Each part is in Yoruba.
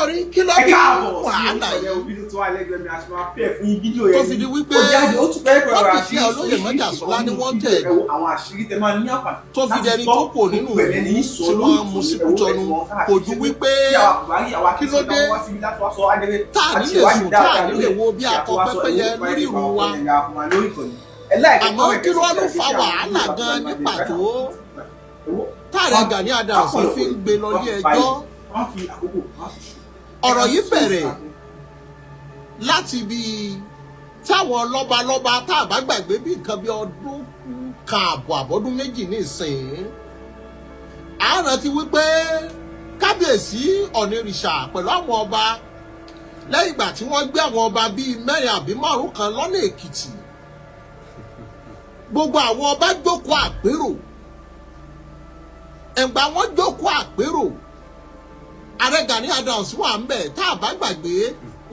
Ọ̀rí kí ló Ẹ bí káàbọ̀ sí wàhálà orí yìí òbí tó wà lẹ́gbẹ̀ẹ́ mi, àti máa pẹ́ fún yín fídíò tó yẹn fi di wípé ó jáde, ó tún pẹ́ pẹ̀lú wọ́n àṣírí dìde olóyè Májàsọ́lá ní wọ́n tẹ̀ ẹ wo àwọn àṣírí tẹ máa ní àǹfààní tó fi láti dẹni gbọ́. tó kò nínú Gbogbo ẹ̀ ní ìlú sọ tí lórí wọ́n mú sí ìtòrí ẹ̀wọ̀ Kútọ́nù ẹ̀fọn kò ju wípé tí àwa kò bá rí àwa kí ló dé wá síbi láti wá sọ adẹ́rẹ́ tá à ní lè sùn, tá à ní lè wo bí akọ pẹ́pẹ́yẹ lórí ìrù wa. Àmọ́ kí ló ló fa wàhálà gan ní pàtó táàrẹ Gani Adams fi ń gbé lọ ní ẹjọ́? Ọ̀rọ̀ yìí bẹ̀rẹ̀ láti ibi táwọn lọ́balọ́ba, tá a bá gbàgbé, bí nǹkan bí ọdún 1.5 àbọ́dún 2 nísìnyí, a rántí wípé kábíyèsí Ọ̀nìrìṣà pẹ̀lú àwọn ọba, lẹ́yìn ìgbà tí wọ́n gbé àwọn ọba bíi mẹ́rin àbí márùn kan lọ́nà Èkìtì, gbogbo àwọn ọba jókòó àpérò. Ẹ̀gbà wọn jókòó àpérò, ààrẹ Gani Adams wà ń bẹ̀. Tá a bá gbàgbé,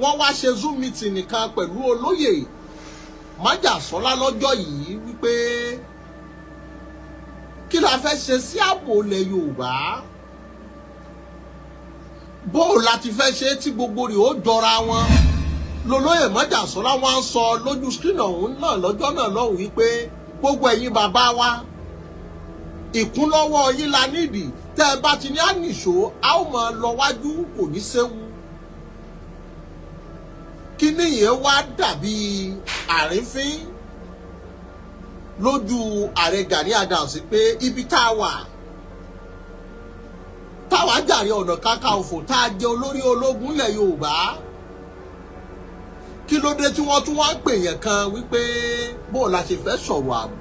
wọ́n wá ṣe Zoom meeting nìkan pẹ̀lú olóyè Májàsọ́lá lọ́jọ́ yìí wípé kí la fẹ́ ṣe sí ààbò ilẹ̀ Yorùbá, bó o la ti fẹ́ ṣe tí gbogbo rẹ̀ ó jọra wọn. Lolóyè Májàsọ́lá wọn ń sọ lójú screen ọ̀hún náà lọ́jọ́ náà lọ́hùn wípé gbogbo ẹ̀yin bàbá wa, ìkúnlọ́wọ́ yín la nídìí. Tẹ́ ẹ bá ti ní ànìṣó, a ó máa lọ wájú, kò ní séwu. Kí nìyẹn wá dàbí àrífín lójú ààrẹ Gani Adams pé ibi tá a wà, táwa jàre ọ̀nà kákàǹfò, tá a jẹ olórí ológun ilẹ̀ Yorùbá, kí ló dé tí wọ́n tún wá ń pè yẹn kan wípé bó o la ṣe fẹ́ sọ̀rọ̀ ààbò?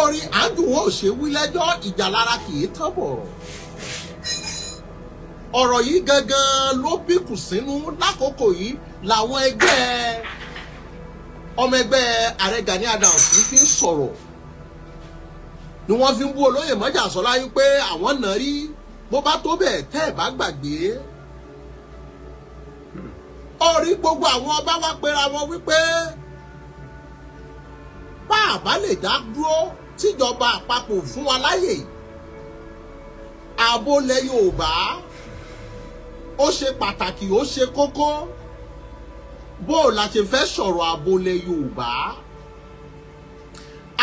Orin àádùn wọn ò ṣe wí lẹ́jọ́, ìjà lára kì í tán bọ̀rọ̀. Ọ̀rọ̀ yìí gangan ló bíkù sínú lákòókò yìí làwọn ẹgbẹ́ ọmọ ẹgbẹ́ ààrẹ Gani Adams fi ń sọ̀rọ̀, ni wọ́n fi ń bú olóyè Májàsọ́lá yìí pé àwọn náà rí bó bá tó bẹ́ẹ̀. Tẹ́ ẹ̀ bá gbàgbé orí, gbogbo àwọn ọba wa pera wọn wípé bá a bá lè dá dúró tíjọba àpapọ̀ fún wa láyè, ààbò ilẹ̀ Yorùbá ó ṣe pàtàkì, ó ṣe kókó. Bó o la ṣe fẹ́ sọ̀rọ̀ ààbò ilẹ̀ Yorùbá,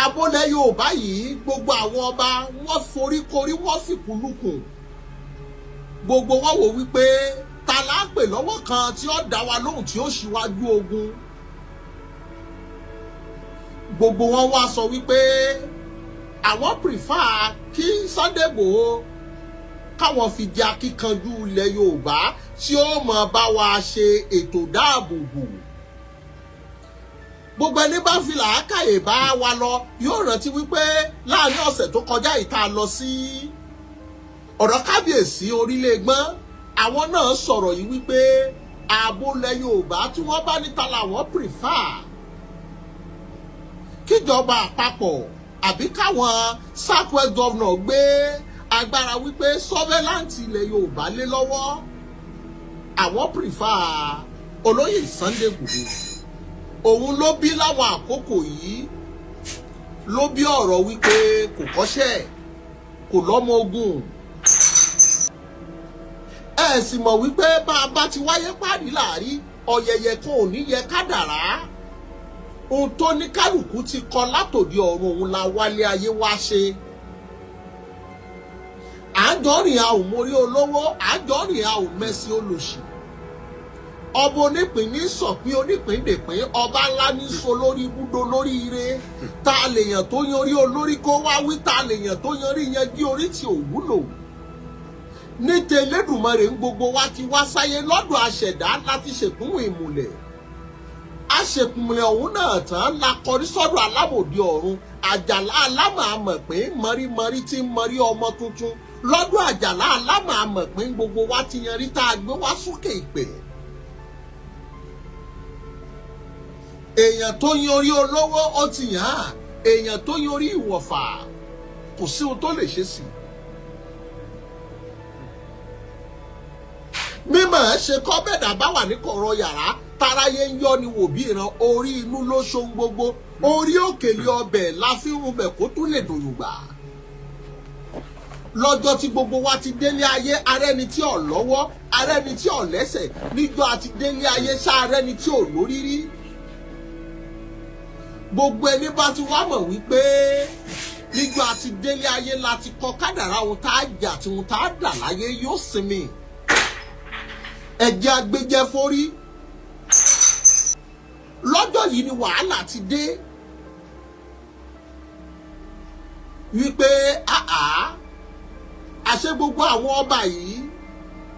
ààbò ilẹ̀ Yorùbá yìí, gbogbo àwọn ọba wọ́n foríkorí, wọ́n fìkúlùkùn, gbogbo wọn wò wípé ta la pè lọ́wọ́ kan tí ó dá wa lóhùn, tí ó ṣíwájú ogun. Gbogbo wọn wá sọ wípé àwọn prefer kí Sunday Igboho káwọn fi jẹ akíkanjú ilẹ̀ Yorùbá tí ó mọ̀ bá wa ṣe ètò dáàbòbò. Gbogbo ẹni bá fi làákàyè bá wa lọ yóò rántí wípé láàrin ọ̀sẹ̀ tó kọjá yìí tá a lọ sí ọ̀dọ̀ kábíyèsí orílẹ̀-ègbọ́n, àwọn náà sọ̀rọ̀ yìí wípé ààbò ilẹ̀ Yorùbá, tí wọ́n bá níta làwọn prefer kíjọba àpapọ̀ àbí káwọn Southwest governor gbé agbára wípé surveillance ilẹ̀ Yorùbá lé lọ́wọ́, àwọn prefer olóyè Sunday Igboho. Òun ló bí láwọn àkókò yìí, ló bí ọ̀rọ̀ wípé kò kọ́ṣẹ́, kò lọ́mọ ogun. Ẹ sì mọ̀ wípé bá a bá ti wáyé páàrí láàrí ọ̀yẹ̀yẹ̀ kan ò ní yẹ kádàrá. Ohun tó ní kálukú ti kọ látòdì ọ̀run, òun la wálé ayé wá ṣe. Àjọrìn a ò mórí olówó, àjọrìn a ò mẹ́sí olòṣì. Ọba onípín ní sọ̀pín onípín dèpín, ọba ńlá ní so lórí ibùdó lórí ire. Ta lèèyàn tó yanrí olórí kó wá wí? Ta lèèyàn tó yanrí yanjú orí tí ò wúlò? Ní tẹlẹ́dùmarè ń gbogbo wa ti wá sáyé, lọ́dọ̀ àṣẹ̀dá láti ṣèkúnwò ìmùlẹ̀. Àṣekùnlẹ̀ ọ̀hún náà tán la kọrí sọ́dọ̀ alámòdì ọ̀run, àjàlá alámọ̀ àmọ̀ pé mọ̀rímọ̀rí tí ń mọ̀rí ọmọ tuntun. Lọ́dọ̀ àjàlá alámọ̀ àmọ̀ pé gbogbo wa ti yanrí tá a gbé wá sókè ìpè. Èèyàn tó yan orí olówó ó ti yàn án, èèyàn tó yan orí ìwọ̀fà kò sí ohun tó lè ṣe sí i. Mímọ̀ ẹ́ ṣe kọ́ bẹ́ẹ̀dá bá wà ní kọ̀rọ̀ yàrá táráyé ń yọ ni wò bí ìran orí inú ló ṣohun gbogbo. Orí òkèlè ọbẹ̀ la fi ń rúbẹ̀ kó tún lè dòyùngbà. Lọ́jọ́ tí gbogbo wa ti délé ayé, arẹ́ni tí ò lọ́wọ́, arẹ́ni tí ò lẹ́sẹ̀. Níjọ́ àti délé ayé ṣá, arẹ́ni tí ò lórí rí. Gbogbo ẹni bá ti wá mọ̀ wípé níjọ́ àti délé ayé láti kọ kádàrá ohun tá a jà àti ohun tá a dà láyé, yóò sinmi. Ẹ̀jẹ̀ agbẹjẹ forí. Lọ́jọ́ yìí ni wàhálà ti dé wípé àá àṣẹ gbogbo àwọn ọba yìí,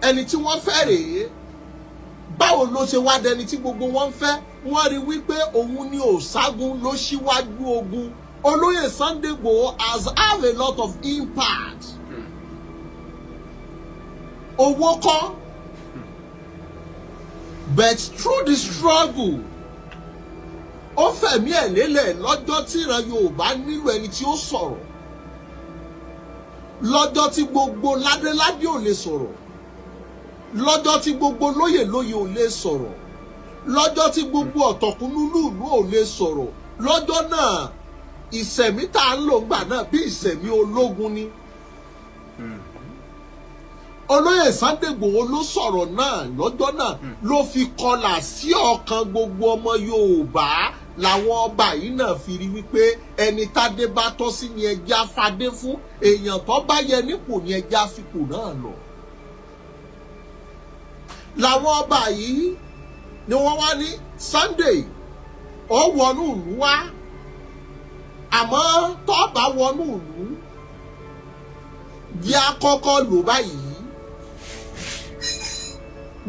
ẹni tí wọ́n fẹ́ rèé. Báwo ló ṣe wá dẹni tí gbogbo wọn ń fẹ́? Wọ́n rí wípé òun ni òṣágun ló ṣíwájú ogun. Olóyè Sunday Igboho has have a lot of impact. Owó kọ́, but through the struggle, ó fẹ̀mí ẹ̀ lélẹ̀ lọ́jọ́ tí ìran Yorùbá nílò ẹni tí ó sọ̀rọ̀, lọ́jọ́ tí gbogbo ládéládé ò lè sọ̀rọ̀, lọ́jọ́ tí gbogbo lóyè lóyè ò lè sọ̀rọ̀, lọ́jọ́ tí gbogbo ọ̀tọ̀kùnlúlùú ò lè sọ̀rọ̀. Lọ́jọ́ náà, ìṣẹ̀mí tá à ń lò ńgbà náà bí ìṣẹ̀mí ológun ni. Olóyè Sunday Igboho ló sọ̀rọ̀ náà lọ́jọ́ náà, ló fi kọlà sí ọkàn gbogbo ọmọ Yorùbá. Làwọn ọba yìí náà fi rí wípé ẹni tádé bá tọ́ sí ni ẹja fadé fún, èèyàn tó bá yẹ nípò ni ẹja fipò náà lọ. Làwọn ọba yìí ni wọ́n wá ní Sunday ó wọnú ìlú wá, àmọ́ tó bá wọnú ìlú, jẹ́ àkọ́kọ́ lò báyìí.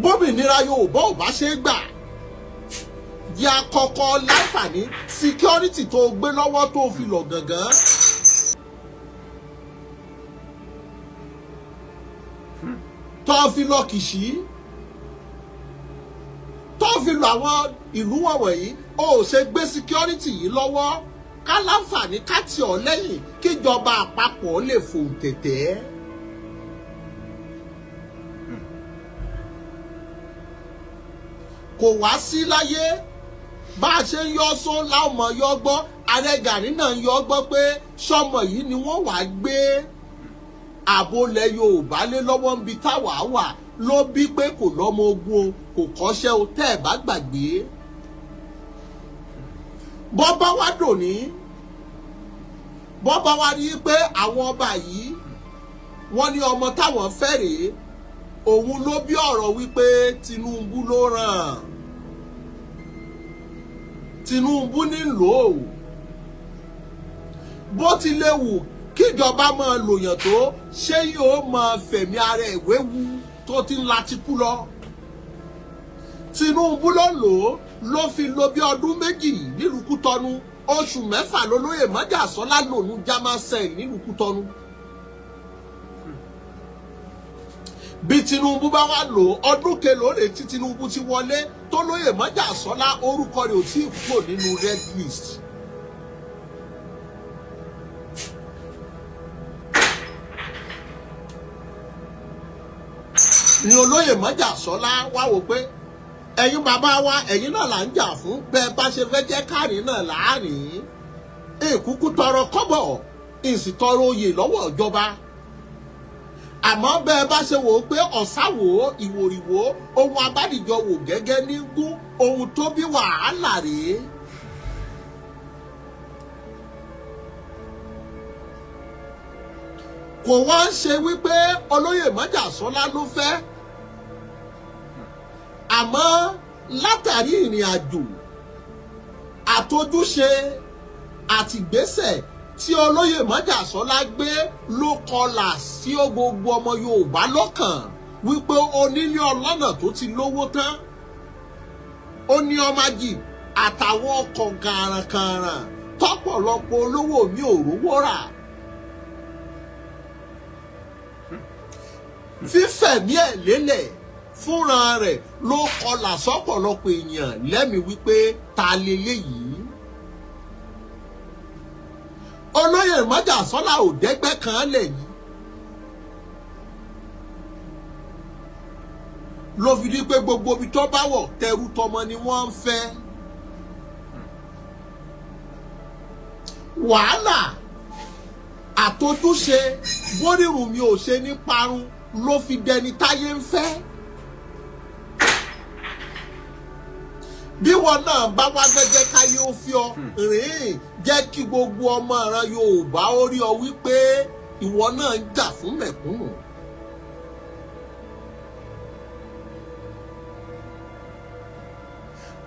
Bómìnira Yorùbá ò bá ṣe é gbà, jẹ́ àkọ́kọ́ láǹfààní security tó gbé lọ́wọ́ tó fi lọ gàngán. Tó fi lọ Kìṣí, tó fi lọ àwọn ìlú wọ̀nyí, ó ṣe gbé security yìí lọ́wọ́ ká láǹfààní ká tì ọ́ lẹ́yìn kíjọba àpapọ̀ lè fòǹtẹ̀tẹ̀. Kò wá sí láyé bá a ṣe ń yọ só láwọn ọmọ yọ gbọ́. Ààrẹ Gani náà ń yọ gbọ́ pé sọmọ yìí ni wọ́n wàá gbé ààbò ilẹ̀ Yorùbá lé lọ́wọ́ níbi táwa wà, ló bí pé kò lọ́mọ ogun o, kò kọ́ṣẹ́ o. Tẹ́ ẹ̀ bá gbàgbé, bọ́ bá wá dòní, bọ́ bá wá rí pé àwọn ọba yìí wọ́n ní ọmọ táwọn fẹ́ rèé, òun ló bí ọ̀rọ̀ wípé Tinubu ló ràn, Tinubu ní lò ó. Bó ti léwu kíjọba máa lòyàn tó, ṣé yóò máa fẹ̀mí ara ẹ̀ wéwu tó ti ń láti kú lọ? Tinubu ló lò ó, ló fi lò bí ọdún 2 nílùú Kútọ́nù. Oṣù 6 lolóyè Májàsọ́lá lòún jámásẹ̀ nílùú Kútọ́nù. Bí Tinubu bá wà lò ọdún kelòó tí Tinubu ti wọlé tó lóyè Májàsọ́lá, orúkọ rẹ̀ ò tí ì kúrò nínú red list. Ni olóyè Májàsọ́lá wá wò pé ẹ̀yin bàbá wa, ẹ̀yin náà là ń jà fún. Bẹ́ẹ̀ bá ṣe fẹ́ jẹ́ káàrin náà láàrin. Èkúkú tọrọ kọ́bọ̀, ìsì tọrọ oyè lọ́wọ́ ìjọba, àmọ́ bẹ́ẹ̀ bá ṣe wò ó pé ọ̀sáwò ìwòrìwò ohun abádìjọ wò gẹ́gẹ́ ní gún ohun tó bí wàhálà rèé. Kò wá ń ṣe wípé olóyè Májàsọ́lá ló fẹ́, àmọ́ látàrí ìrìn àjò àtojúṣe àtìgbésẹ̀ tí olóyè Májàsọ́lá gbé ló kọlà sí gbogbo ọmọ Yorùbá lọ́kàn wípé onílé ọlọ́nà tó ti lówó tán, ó ní ọmọ jì àtàwọn ọkọ̀ kàrànkàràn tọ́pọ̀lọpọ̀ olówó mi ò rówó rà. Fífẹ̀mí ẹ̀ lélẹ̀ fúnra rẹ̀ ló kọlà sọ́pọ̀lọpọ̀ èèyàn lẹ́mìí wípé ta leléyìí. Olóyè Májàsọ́lá ò dẹ́gbẹ́ kan lẹ̀ yìí ló fi di pé gbogbo ibi tó bá wọ̀, tẹrú tọmọ ni wọ́n ń fẹ́. Wàhálà Àtọ́júṣe bórírun mi ò ṣe ní parun ló fi dẹni táyé ń fẹ́. Bí wọn náà bá wá gẹ́gẹ́ káyé ó fi ọ rìn, jẹ́ kí gbogbo ọmọ ìran Yorùbá ó rí ọ wípé ìwọ náà ń jà fún mẹ̀kúnnù.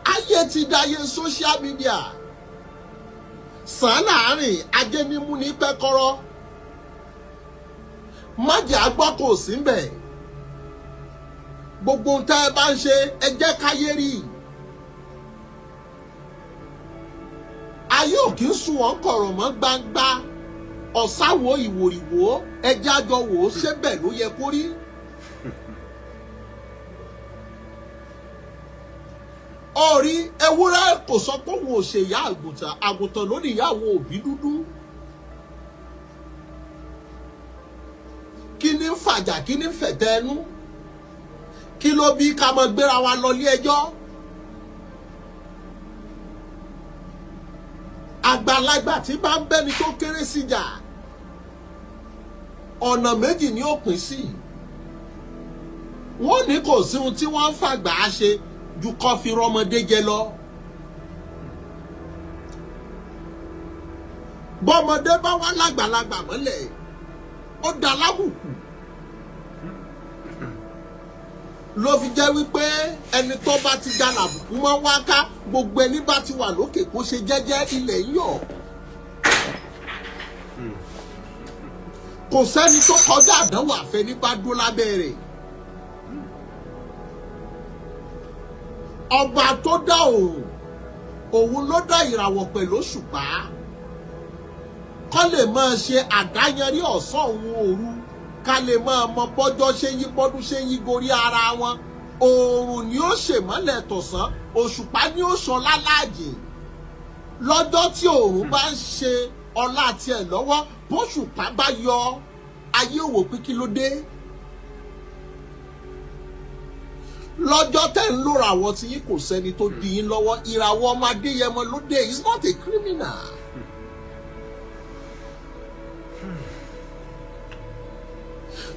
Ayé ti dayé social media sàn láàrin ajé nímú ní pẹ́kọ́rọ́ májà gbọ́ kò sí mbẹ̀. Gbogbo ohun tẹ́ ẹ bá ń ṣe, ẹ jẹ́ káyé rí i. Ayé ò kí ń sùn wọ́n kọ̀rọ̀ mọ́ gbangba ọ̀sáwo ìwòrìwò. Ẹjẹ́ àjọ wò ó, ṣé bẹ́ẹ̀ ló yẹ kó rí. Orí ewúrẹ́ kò sọ pé òun ò ṣe ìyá àgùntàn, àgùntàn ló ní ìyàwó òbí dúdú. Kí ni ń fàjà? Kí ni ń fẹ̀tẹ̀ ẹnu? Kí ló bí ká máa gbéra wa lọ ilé ẹjọ́? Àgbàlagbà tí bá ń bẹ́ni tó kéré síjà, ọ̀nà méjì ni ó pín sí. Wọ́n ní kò sí ohun tí wọ́n ń fàgbà á ṣe ju kọ́ fi rọ́mọdé jẹ lọ. Bọ́mọdé bá wá lágbàlagbà mọ́lẹ̀, ó da lábùkù. Ló fi jẹ́ wípé ẹni tó bá ti da làbùkù máa ń wá ká. Gbogbo ẹni bá ti wà lókè, kó ṣe jẹ́jẹ́, ilẹ̀ ń yọ̀. Kò sẹ́ni tó kọjá àdánwò àfẹní bá dó lábẹ́ rẹ̀. Ọba tó dá òun, òun ló dá ìràwọ̀ pẹ̀lú òṣùpá kọ́ lè máa ṣe àdáyanrí ọ̀sán òun òru, ká lè máa mọ bọ́jọ́ ṣe yí, bọ́dún ṣe yí gorí ara wọn. Oòrùn ni ó ṣèmọ́lẹ̀ tọ̀sán, òṣùpá ni ó sọ láláàjì. Lọ́jọ́ tí oòrùn bá ń ṣe ọlá tiẹ̀ lọ́wọ́, bóṣùpá bá yọ, ayé òwò pé kí ló dé. Lọ́jọ́ tẹ̀ ń lòrà àwọ̀ tí yín, kò sẹ́ni tó di yín lọ́wọ́. Ìràwọ̀ ọmọ Adéyẹmọ ló dé. He is not a criminal.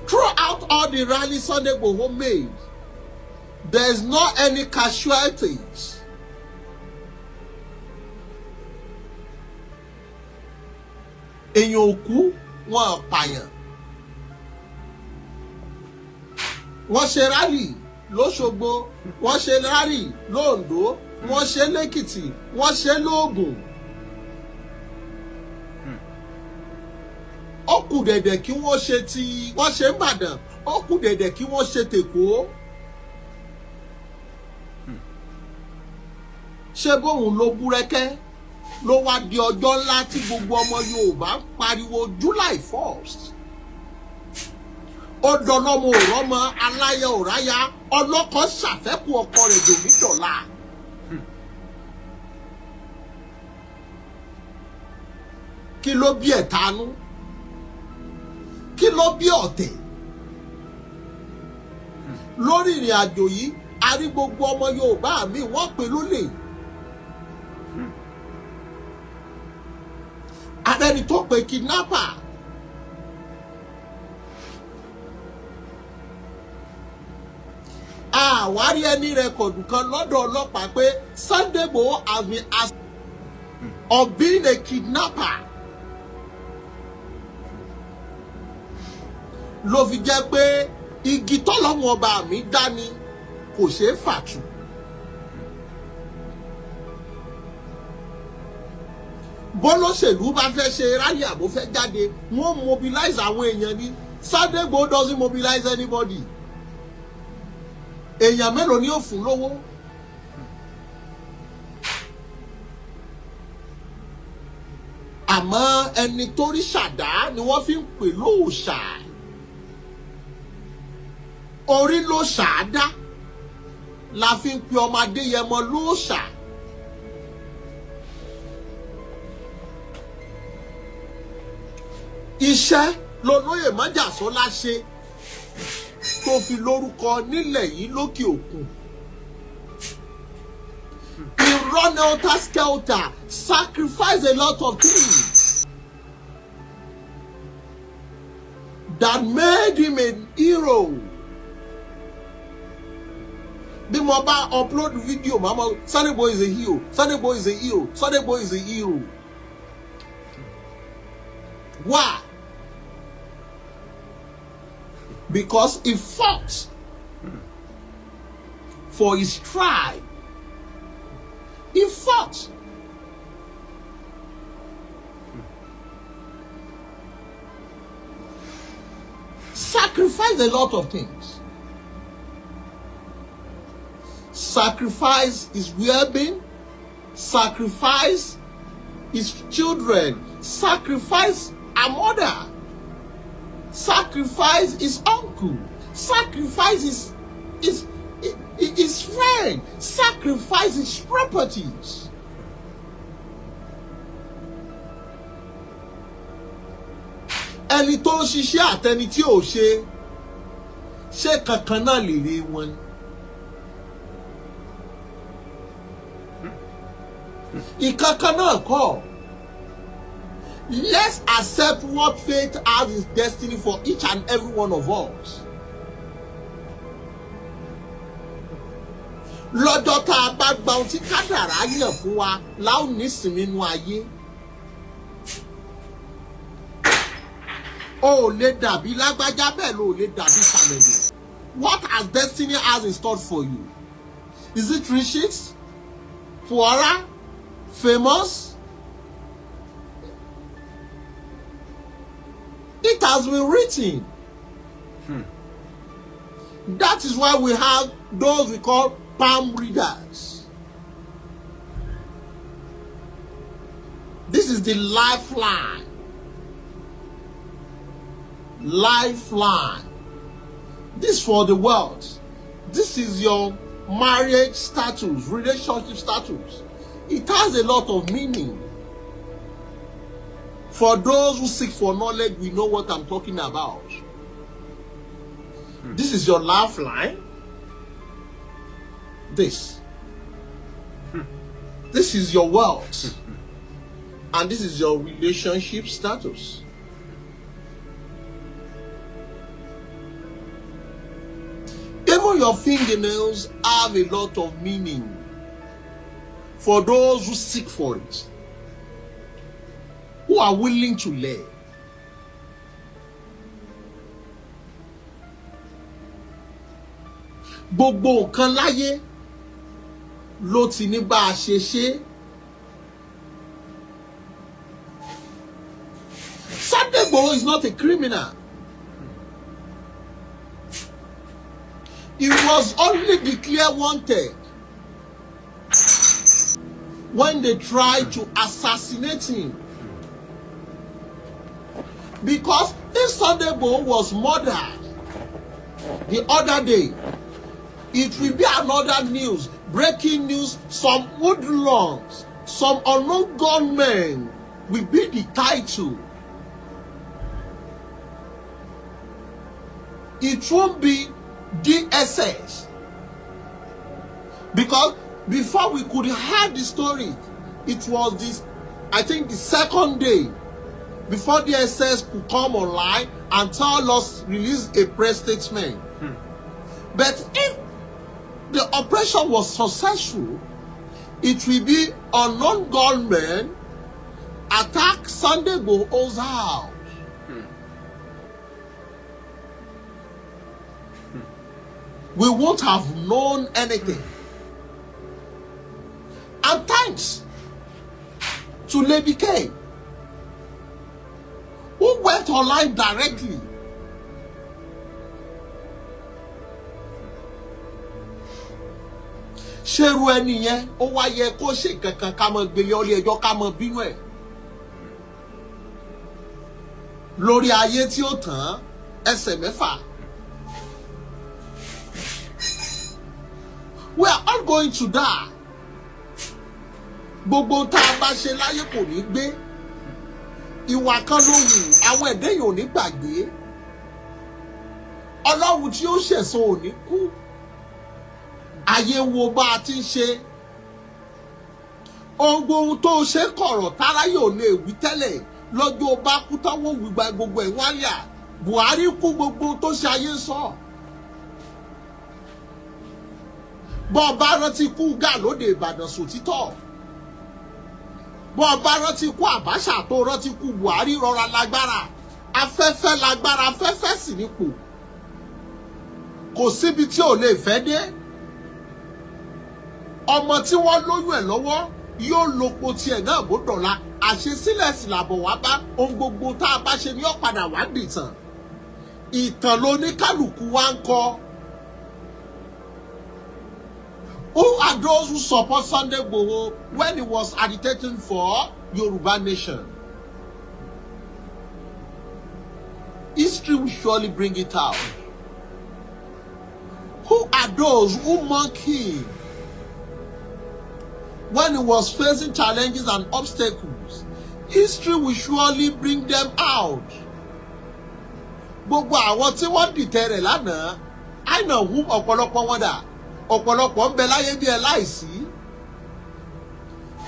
Throughout all the rally Sunday Igboho made, there is not any casualties. Èèyàn ò kú, wọn ò pààyàn. Wọ́n ṣe rally lóṣogbo, wọ́n ṣe rally lóńdó, wọ́n ṣe lẹ́kìtì, wọ́n ṣe lóògùn. Ó kù dẹ̀dẹ̀ kí wọ́n ṣe ti wọ́n ṣe ń bàdàn, ó kù dẹ̀dẹ̀ kí wọ́n ṣe tèkó. Ṣé bóun ló búrẹ́kẹ́ ló wá di ọjọ́ ńlá tí gbogbo ọmọ Yorùbá ń pariwo July 1st? Ó dọlọ́mọ òrọ́mọ, aláya òráyà, ọlọ́kọ ṣàfẹ́kù ọkọ rẹ̀ dòmí dọ̀la. Kí ló bí ẹ̀tanú? Kí ló bí ọ̀tẹ̀ lórí ìrìn àjò yìí? A rí gbogbo ọmọ Yorùbá mi, wọ́n pè lólè. Arẹni tó pe kidnapper. Àwárí ẹni record kan lọ́dọ̀ ọlọ́pàá pé Sunday Igboho has been accused of being a kidnapper. Ló fi jẹ́ pé igi tọ́lọ́wọ́n ọba mi dání kò ṣeé fàtú. Bọ́lọ́sẹ̀lú bá fẹ́ ṣe rally àbó fẹ́ jáde, wọ́n mobilize àwọn èèyàn ní. Sunday Igboho doesn't mobilize anybody. Èèyàn mélòó ni ó fún lówó? Àmọ́ ẹni tó rí ṣàdá ni wọ́n fi ń pè lóòṣà. Orí ló ṣàdá la fi ń pe ọmọ Adéyẹmọ lóòṣà. Iṣẹ́ lolóyè Májàsọ́lá ṣe tó fi lórúkọ nílẹ̀ yìí, lókè òkun. He run helter skelter, sacrifice a lot of things. That made him a hero. Bí mo bá upload video, mama, "Sunday Igboho is a hero, Sunday Igboho is a hero, Sunday Igboho is a hero." Why? Because he fought for his tribe. He fought. Sacrificed a lot of things. Sacrifice his well-being, sacrifice his children, sacrifice a mother, sacrifice his uncle, sacrifice his friend, sacrifice his properties. Ẹni tó ń ṣiṣẹ́ àtẹni tí ò ṣe, ṣé kankan náà lè rí wọn ni? Ìkankan náà kọ́. Let's accept what fate has in destiny for each and every one of us. Lọ́jọ́ tá a bá gba ohun tí kádàrá yàn fún wa la ó nísinmi nínú ayé. O ò lè dàbí lágbájá, bẹ́ẹ̀ ló ò lè dàbí tàmẹ̀dù. What has destiny has in store for you? Is it riches? Poorer? Famous? It has been written. That is why we have those we call palm readers. This is the lifeline. Lifeline. This for the world. This is your marriage status, relationship status. It has a lot of meaning. For those who seek for knowledge, we know what I'm talking about. This is your lifeline. This. This is your wealth. And this is your relationship status. Even your fingernails have a lot of meaning for those who seek for it, who are willing to learn. Gbogbo nǹkan láyé ló ti ní bá a ṣe ṣe. Sunday Igboho is not a criminal. He was only declared wanted when they tried to assassinate him. Because if Sunday Igboho was murdered the other day, it will be another news, breaking news, some hoodlums, some unknown gunmen will be the title. It won't be DSS. Because before we could have the story, it was this, I think, the second day before DSS could come online and tell us, release a press statement. But if the operation was successful, it will be unknown gunmen attack Sunday Igboho's house. We won't have known anything. And thanks to Lady K, who went online directly. Ṣerú ẹni yẹn, ó wá yẹ kó ṣe kankan ká mọ gbélé ọlé ẹjọ́, ká mọ bínú ẹ̀ lórí ayé tí ó tàn ẹsẹ̀ mẹ́fà? We are all going to die. Gbogbo tá a bá ṣe láyé kò ní gbé. Ìwà kan ló wù, àwọn ẹ̀dẹ́ yìí ò ní gbàgbé. Ọlọ́run tí ó ṣẹ̀san ò ní kú. Ayé wo bá a ti ń ṣe ohun ohun tó ṣe kọ̀rọ̀ táráyé ò lè wí tẹ́lẹ̀, lọ́jọ́ bá kú táwọn wí gba gbogbo ẹ̀ wáyà. Buhari kú, gbogbo tó ṣe ayé sọ. Bọ́ ọ bá rántí kú gà lóde Ìbàdàn sòtítọ́, bọ́ ọ bá rántí kú Abacha, tó rántí kú Buhari, rọra lágbára. Afẹ́fẹ́ lágbára, afẹ́fẹ́ sì nípò, kò síbi tí ò lè fẹ́ dé. Ọmọ tí wọ́n lóyún ẹ̀ lọ́wọ́ yóò lòpọ̀ tiẹ̀ náà bó dọ̀la. Àṣesílẹ̀ sì làbọ̀ wá bá ohun gbogbo tá a bá ṣe ní ọ̀padà wá dìtàn. Ìtàn lóníkàlùkù wa ń kọ. Who are those who support Sunday Igboho when he was agitating for Yoruba nation? History will surely bring it out. Who are those who mock him when he was facing challenges and obstacles? History will surely bring them out. Gbogbo àwọn tí wọ́n dìtẹ̀ rẹ̀ lánàá, àìnà hu ọ̀pọ̀lọpọ̀ wọn dà, ọ̀pọ̀lọpọ̀ ń bẹ láyé bí ẹ láìsí.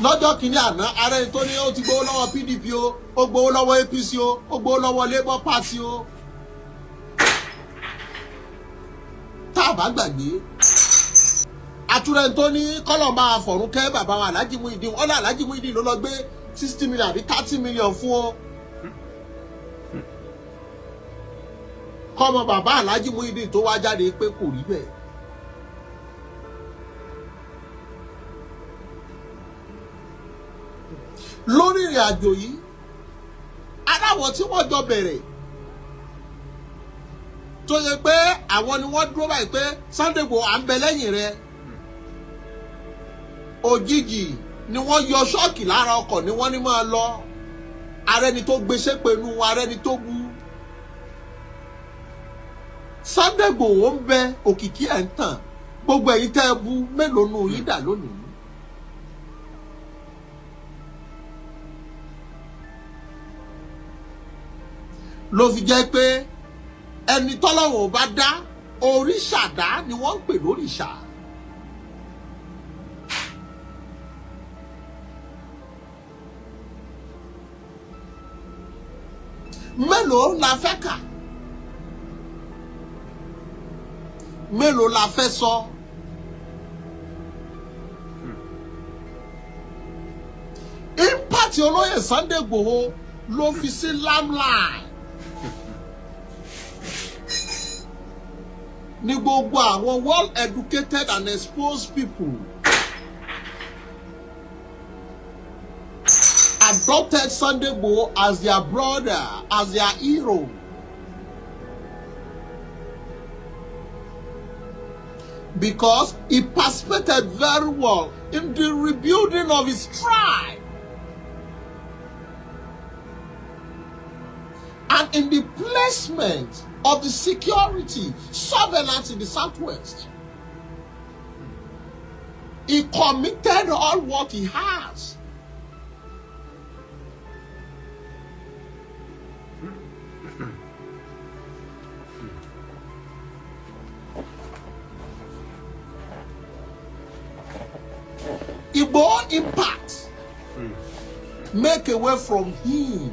Lọ́jọ́ kìíní àná, ara ẹni tó ní ó ti gbowó lọ́wọ́ PDP o, ó gbowó lọ́wọ́ APC o, ó gbowó lọ́wọ́ Labour Party o. Tá a bá gbàgbé, àtúrẹ̀ tó ní kọ́lọ̀ máa fọ̀rún kẹ́ bàbá wa Alhaji Muhyiddin, ọlọ́ Alhaji Muhyiddin ló lọ gbé 60 million àbí 30 million fún o. Kọ́mọ bàbá Alhaji Muhyiddin tó wá jáde pé kò rí bẹ́ẹ̀. Lórí ìrìn àjò yìí, aláwọ̀ tí wọ́n jọ bẹ̀rẹ̀, tó yẹ pé àwọn ni wọ́n dúró báyìí pé Sunday Igboho, à ń bẹ lẹ́yìn rẹ̀, òjijì ni wọ́n yọ ṣọ́ọ̀kì lára ọkọ̀ ni wọ́n ní máa lọ. Arẹni tó gbéṣẹ́ pẹ̀lú arẹni tó bu Sunday Igboho ń bẹ, òkìkí ẹ̀ ń tàn. Gbogbo ẹ̀yin tẹ́ ẹ bu, mélòó nù yín dà lónìí? Ló fi jẹ́ pé ẹni tọ́lọ́wọ̀n bá dá oríṣà dá ni wọ́n ń pè lóríṣà. Mélòó la fẹ́ kà? Mélòó la fẹ́ sọ? Impact olóyè Sunday Igboho ló fi sí limelight ní gbogbo àwọn well educated and exposed people adopted Sunday Igboho as their brother, as their hero. Because he participated very well in the rebuilding of his tribe and in the placement of the security surveillance in the southwest. He committed all what he has. Igboho impact make away from him.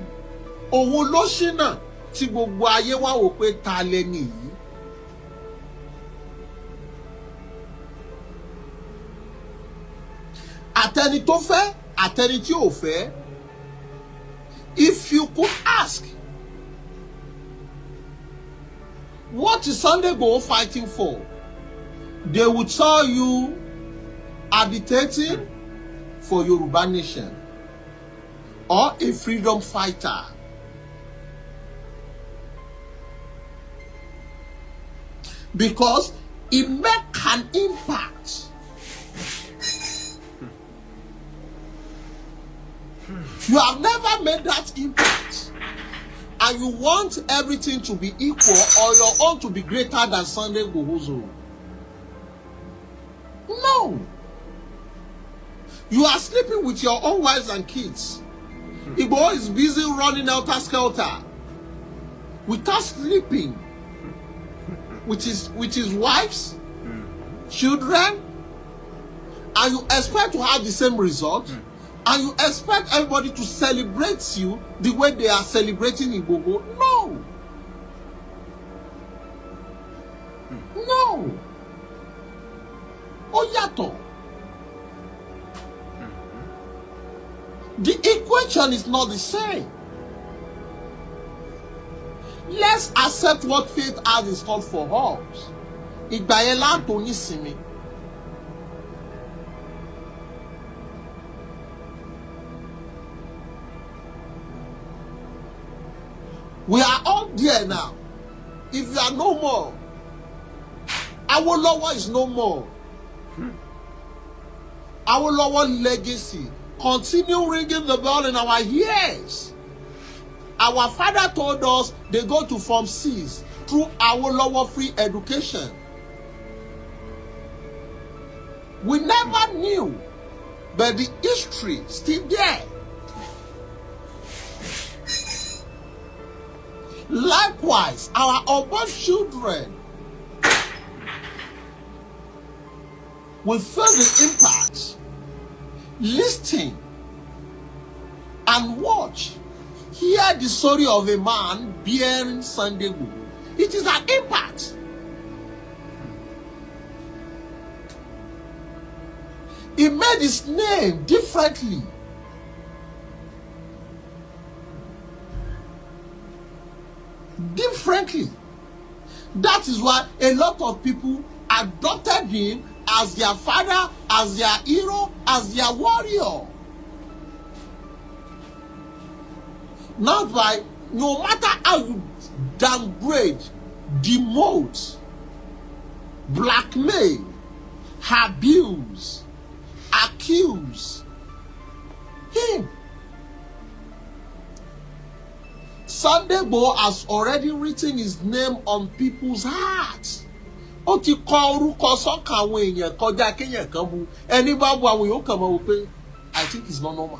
Òun ló ṣínà tí gbogbo ayé wá wò pé ta lẹni yìí. Àtẹni tó fẹ́, àtẹni tí ò fẹ́. If you could ask, what is Sunday Igboho fighting for? They will tell you agitating for Yoruba nation or a freedom fighter. Because it make an impact. You have never made that impact. And you want everything to be equal or your own to be greater than Sunday Igboho's own. No. You are sleeping with your own wives and kids. Igboho is busy running helter skelter without sleeping with his wives, children, and you expect to have the same result, and you expect everybody to celebrate you the way they are celebrating Igboho. No. Ó yàtọ̀. The equation is not the same. Let's accept what fate has in store for us. Ìgbà yẹn láǹtó nísinmi. We are all there now. If you are no more, Awolowo is no more. Awolowo legacy continue ringing the bell in our ears. Our father told us they go to Form 6 through Awolowo free education. We never knew, but the history still there. Likewise, our unborn children will feel the impact. Listen and watch. Hear the story of a man bearing Sunday Igboho. It is an impact. He made his name differently. Differently. That is why a lot of people adopted him as their father, as their hero, as their warrior. Not by, no matter how you downgrade, demote, blackmail, abuse, accuse him. Sunday Igboho has already written his name on people's hearts. Ó ti kọ orúkọ sọ́kàn àwọn èèyàn kọjá kéèyàn kan bu ẹni bá bu àwọn èèyàn kàn mọ́ wò pé I think it's not normal.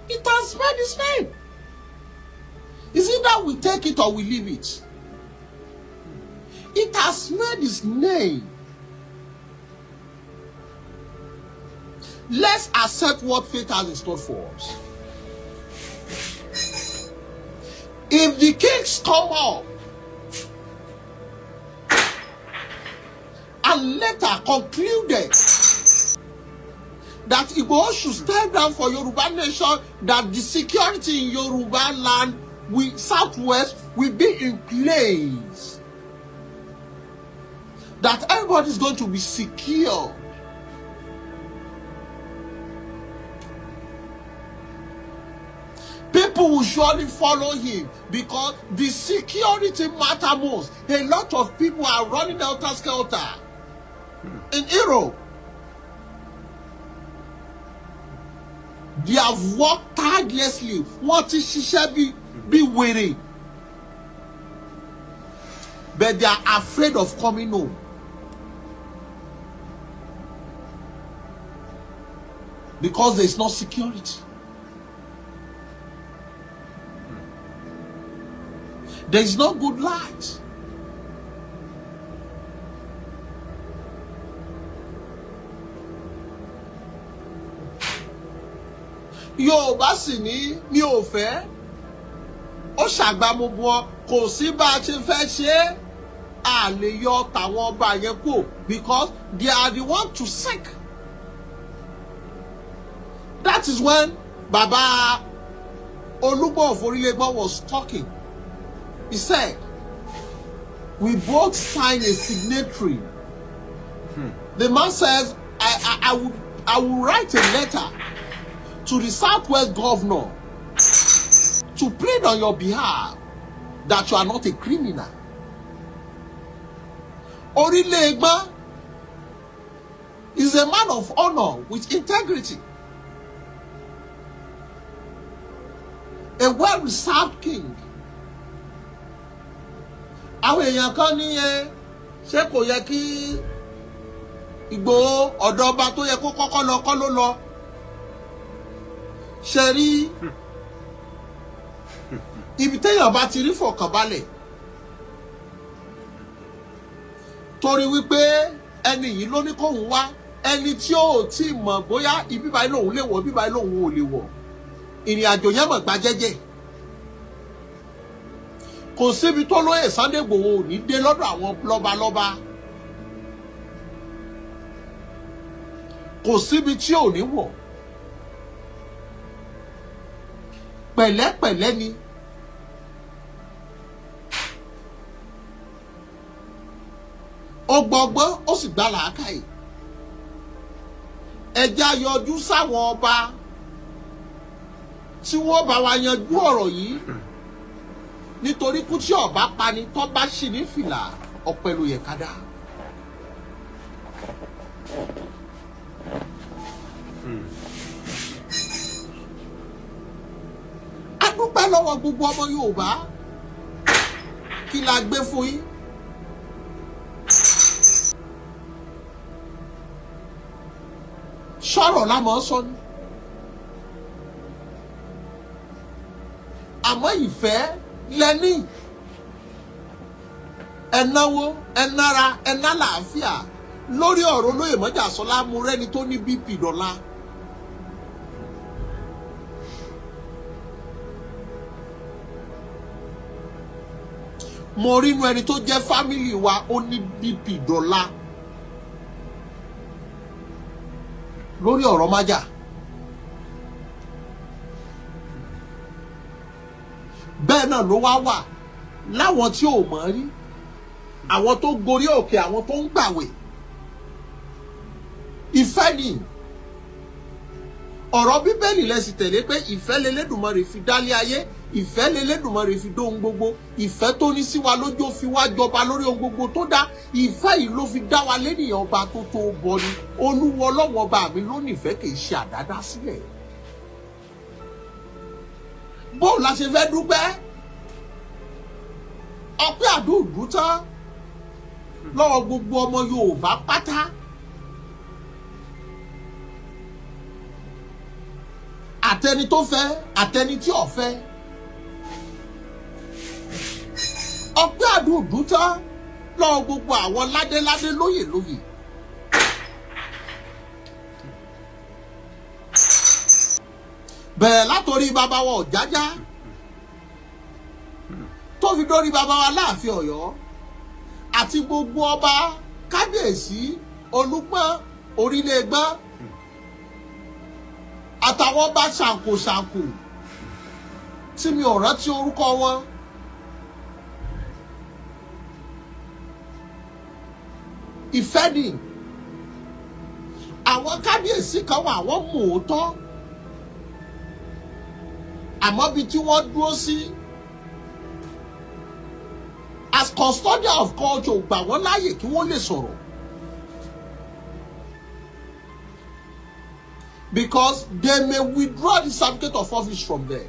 It has made his name. Is it that we take it or we leave it? It has made his name. Let's accept what fate has in store for us. If the kings come up and later concluded that Igboho should step down for Yoruba nation, that the security in Yoruba land, we southwest, will be in place, that everybody is going to be secure. People will surely follow him because the security matter most. A lot of people are running helter skelter in Europe. They have worked tirelessly. Wọ́n ti ṣiṣẹ́ bí wèrè. But they are afraid of coming home. Because there is no security. There is no good light. Yorùbá sì ní mi ò fẹ́ ó ṣàgbàmùbọ̀ kò sí bá a ṣe fẹ́ ṣe é a lè yọ tàwọn ọba yẹn kù because they are the one to seek. That is when Baba Olúgbọ́n of Orílẹ̀-Ègbọ́n was talking. He said, "We both sign a signatory." The man says, I will write a letter to the Southwest governor to plead on your behalf that you are not a criminal." Orílẹ̀-Ègbọ́n is a man of honor with integrity. A well-reserved king. Àwọn èèyàn kan ní ẹ ṣé kò yẹ kí Ìgbòho ọ̀dọ̀ ọba tó yẹ kó kọ́kọ́ lọ kọ́ ló lọ ṣe rí ibi téèyàn bá ti rí fọkànbalẹ̀ torí wípé ẹni yìí ló ní kóun wá ẹni tí ó tí mọ̀ bóyá ibi báyìí lòun lè wọ̀ ibi báyìí lòun ò lè wọ̀ ìrìn àjò yẹn mọ̀ gba jẹ́jẹ́. Kò síbi tó lóye Sunday Igboho ò ní dé lọ́dọ̀ àwọn lọ́balọ́ba. Kò síbi tí ò ní wọ̀. Pẹ̀lẹ́pẹ̀lẹ́ ni. Ó gbọgbọ́n, ó sì gbá làákàyè. Ẹjẹ́ yọjú sáwọn ọba tí wọ́n bá wa yanjú ọ̀rọ̀ yìí, nítorí kú tí ọba pani tó bá sì ní fìlà, ọpẹ́ ló yẹ ká dá. A dúpẹ́ lọ́wọ́ gbogbo ọmọ Yorùbá. Kí la gbé fún yín? Sọ̀rọ̀ la mọ̀ ọ́ sọ ni, àmọ́ ìfẹ́ lẹ́ní. Ẹ náwó, ẹ nára, ẹ ná làáfíà lórí ọ̀rọ̀ olóyè Mọ́jàsọ́lá. Mo rẹ́ni tó ní BP dọ́là. Mo rí inú ẹni tó jẹ́ family wa, ó ní BP dọ́là lórí ọ̀rọ̀ májà. Bẹ́ẹ̀ náà ló wá wà láwọn tí ò mọ̀ rí, àwọn tó gorí òkè, àwọn tó ń gbàwẹ̀. Ìfẹ́ ni ọ̀rọ̀ Bíbélì lẹ́sìn tẹ̀lé pé ìfẹ́ lélẹ́dùnmarè fi dálé ayé, ìfẹ́ lélẹ́dùnmarè fi dóhun gbogbo. Ìfẹ́ tó ní sí wa lójú, ó fi wá jọba lórí ohun gbogbo tó dá. Ìfẹ́ yìí ló fi dá wa lénìyàn. Ọba tó tó bọ ni Olúwa Ọlọ́wọ́ ọba mi ló nífẹ̀ẹ́, kì í ṣe àdádá sílẹ̀. Bóun la ṣe fẹ́ dúpẹ́ ọpẹ́ àdúgbò tán lọ́wọ́ gbogbo ọmọ Yorùbá pátá? Àtẹni tó fẹ́, àtẹni tí ò fẹ́, ọpẹ́ àdúgbò tán lọ́wọ́ gbogbo àwọn ládéládé, lóyè lóyè. Bẹ̀rẹ̀ látòrí bàbá wa Ọ̀jájá, tó fi dórí bàbá wa Láàfin Ọ̀yọ́, àti gbogbo ọba, kábíyèsí, Olúgbọ́n, Orílẹ̀-Ẹgbọ́n, àtàwọn ọba ṣàǹkóṣàǹkó tí mi ò rántí orúkọ wọn. Ìfẹ́ ni. Àwọn kábíyèsí kan wà, wọ́n mú òótọ́, àmọ́ bí tí wọ́n dúró sí as custodian of culture gbà wọ́n láàyè kí wọ́n lè sọ̀rọ̀, because they may withdraw the certificate of office from there.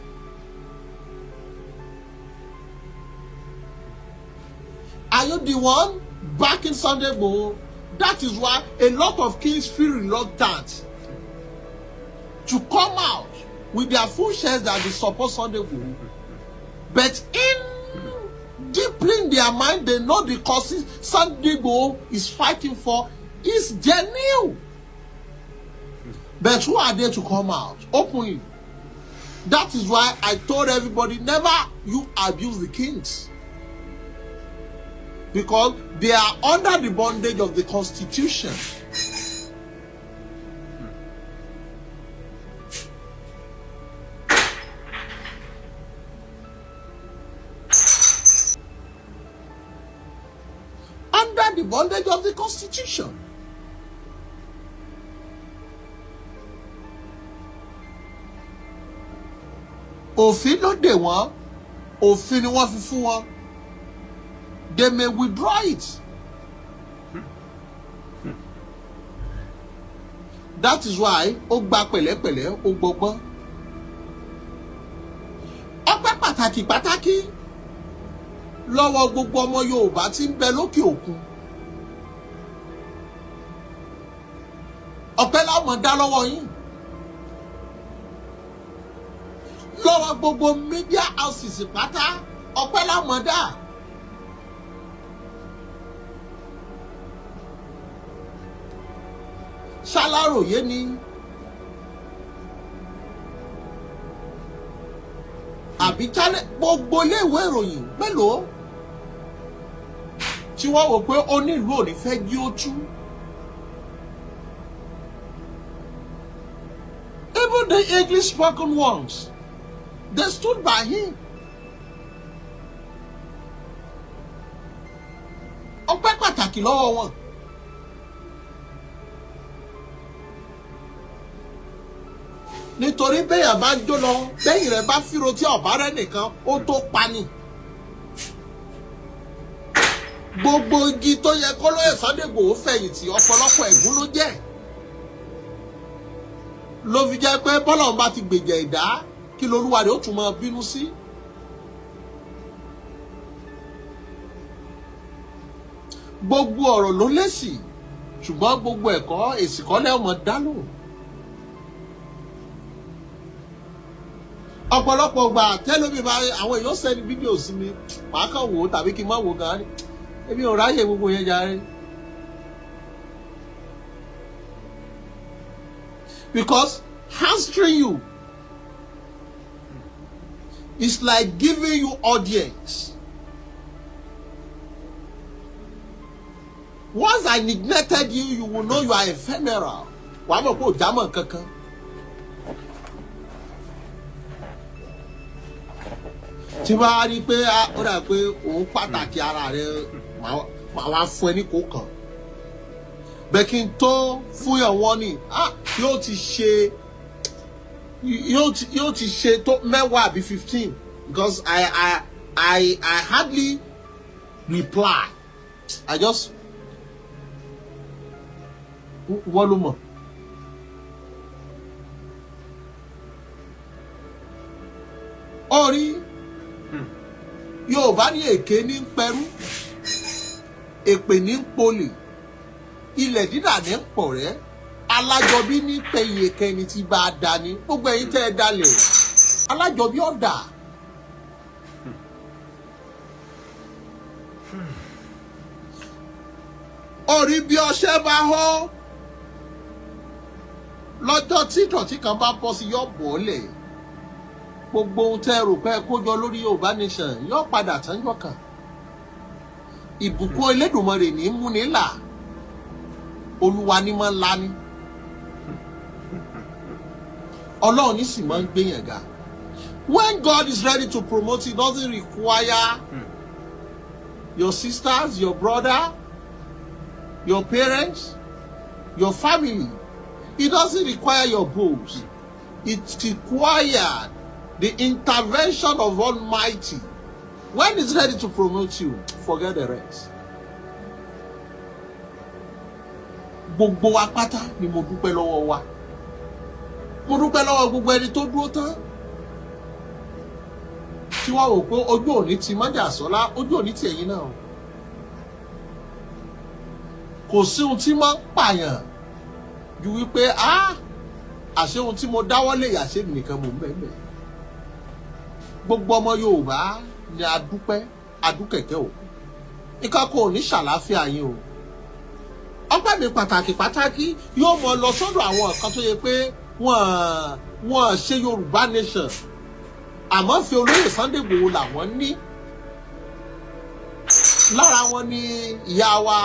Are you the one backing Sunday Igboho? That is why a lot of kings feel reluctant to come out with their full chest that they support Sunday Igboho. But in deeply in their mind, they know the causes Sunday Igboho is fighting for is genuine. But who are they to come out openly? That is why I told everybody, never you abuse the kings. Because they are under the bondage of the constitution. Under the bondage of the constitution. Òfin ló dè wọ́n, òfin ni wọ́n fi fún wọn. They may withdraw it. That is why ó gba pẹ̀lẹ́pẹ̀lẹ́, ó gbọgbọ́n. Ọpẹ́ pàtàkì pàtàkì lọ́wọ́ gbogbo ọmọ Yorùbá tí ń bẹ lókè òkun. Ọpẹ́ láwọn dá lọ́wọ́ yín, lọ́wọ́ gbogbo media houses pátá, ọpẹ́ láwọn dá. Ṣàlàròyé ni. Àbí channel, gbogbo iléèwé ìròyìn mélòó tí wọ́n wò pé onílù ò ní fẹ́ jí ó tú. Even the English spoken ones, they stood by him. Ọpẹ́ pàtàkì lọ́wọ́ wọn. Nítorí bẹ́yà bá jó lọ, bẹ́yìn rẹ̀ bá fíro tí ọ̀bá rẹ̀ nìkan ó tó pani. Gbogbo igi tó yẹ kó lóye Sunday Igboho fẹ̀yìntì, ọ̀pọ̀lọpọ̀ ẹ̀gún ló jẹ́. Ló fi jẹ́ pé bọ́lá bá ti gbèjà ẹ̀dá, kí lolúwa rẹ̀ ó tún máa bínú sí. Gbogbo ọ̀rọ̀ ló lésì, ṣùgbọ́n gbogbo ẹ̀kọ́ èsì kọ́lẹ́ ọmọ dá lóhùn. Ọ̀pọ̀lọpọ̀ gbà tẹ́lómi bá àwọn èèyàn send fídíò sí mi, màá kàn wò ó tàbí kí n má wò ó gan-an. Èmi ò ráyè gbogbo yẹn jàre. Because answering you is like giving you audience. Once I neglected you, you will know you are ephemeral. Wàá mọ̀ pé ò jámọ́ kankan. Tí bá rí i pé ó dà pé òun pàtàkì ara rẹ, màá wá fún ẹ ní kó kàn. Bẹ́ẹ̀ kí n tó fún yàn wọ́n ní yóò ti ṣe tó 10 àbí 15, because I hardly reply. I just wọ́n ló mọ̀. Orí Yorùbá ní èké ní ń pẹrú, èpè ní ń polè, ilẹ̀ dídà ní ń pọ̀rẹ́, alájọbí ní pẹ̀yì kẹni tí bá a dání. Gbogbo ẹ̀yin tẹ́ ẹ dalẹ̀, alájọbí ọ̀dà. Orí bí ọṣẹ bá họ́ lọ́jọ́ tí ìdọ̀tí kan bá bọ́ sí, yọ bọ́ọ̀lẹ̀. Gbogbo ohun tẹ́ ẹ rò pé ẹ kó jọ lórí Yorùbá Nation yọ padà tán yọ kàn. Ìbùkún Elédùmarè ní múni là, Olúwa ní máa ń lani, Ọlọ́run ní sì máa ń gbéyàn ga. When God is ready to promote, it doesn't require your sisters, your brother, your parents, your family. It doesn't require your boss. It required the intervention of Almighty. When he's ready to promote you, forget the rest. Gbogbo wa pátá ni mo dúpẹ́ lọ́wọ́ wa. Mo dúpẹ́ lọ́wọ́ gbogbo ẹni tó dúró tán, tí wọ́n wò pé ojú òní ti májàsọ́lá, ojú òní ti ẹ̀yin náà. Kò sí ohun tí máa ń pààyàn ju wípé ah, àṣé ohun tí mo dáwọ́ lè yàṣẹ́ mi nìkan mò ń bẹ́ẹ̀ bẹ́ẹ̀. Gbogbo ọmọ Yorùbá ni a dúpẹ́, adúkẹ̀kẹ́ òkú nǹkan kò ní ṣàlàáfíà yín o. Ọpẹ́ mi pàtàkì pàtàkì yóò mọ lọ sọ́dọ̀ àwọn kan tó yẹ pé wọ́n ṣe Yorùbá Nation, àmọ́ fi olóyè Sunday Igboho làwọn ní. Lára wọn ni ìyá wa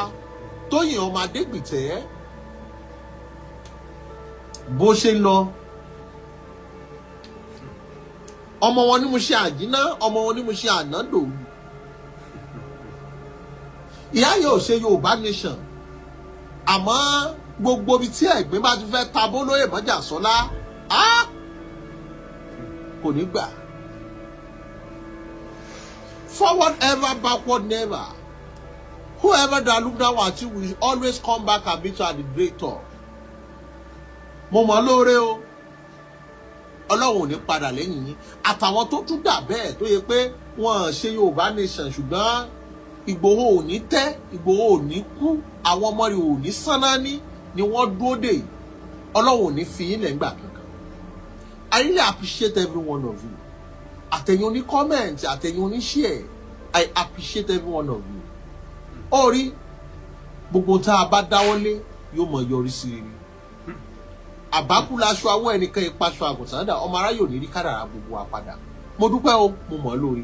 Tóyìn ọmọ Adégbìtẹ́. Bó ṣe ń lọ, ọmọ wọn ní mo ṣe àjínà, ọmọ wọn ní mo ṣe ànádòru. Ìyá yóò ṣe Yorùbá Nation, àmọ́ gbogbo ibi tí ẹ̀gbin bá ti fẹ́ ta bólóyè mọ́jà sọ́lá kò ní gbà. Forward ever, backward never. Whoever that look down at you will always come back and meet you at the great top. Mo mọ̀ lóore o. Ọlọ́run ò ní padà lẹ́yìn yín, àtàwọn tó tún dà bẹ́ẹ̀ tó yẹ pé wọ́n ṣe Yorùbá Nation, ṣùgbọ́n Ìgbòho ò ní tẹ́, Ìgbòho ò ní kú, àwọn ọmọ rẹ̀ ò ní sánná ní ni wọ́n dúró dè. Ọlọ́run ò ní fi yín lẹ́ngbà kankan. I really appreciate every one of you. Àtẹ̀yìn oní comment, àtẹ̀yìn oní share, I appreciate every one of you. Ó rí gbogbo tá a bá dáwọ́lé yóò mọ̀ yọrí sí rere. Àbákú laṣọ awọ ẹnìkan ìpaṣọ àgùntàn dà. Ọmọ aráyò ní rí kádàrá gbogbo wa padà. Mo dúpẹ́ o, mo mọ̀ ọ́ lóore.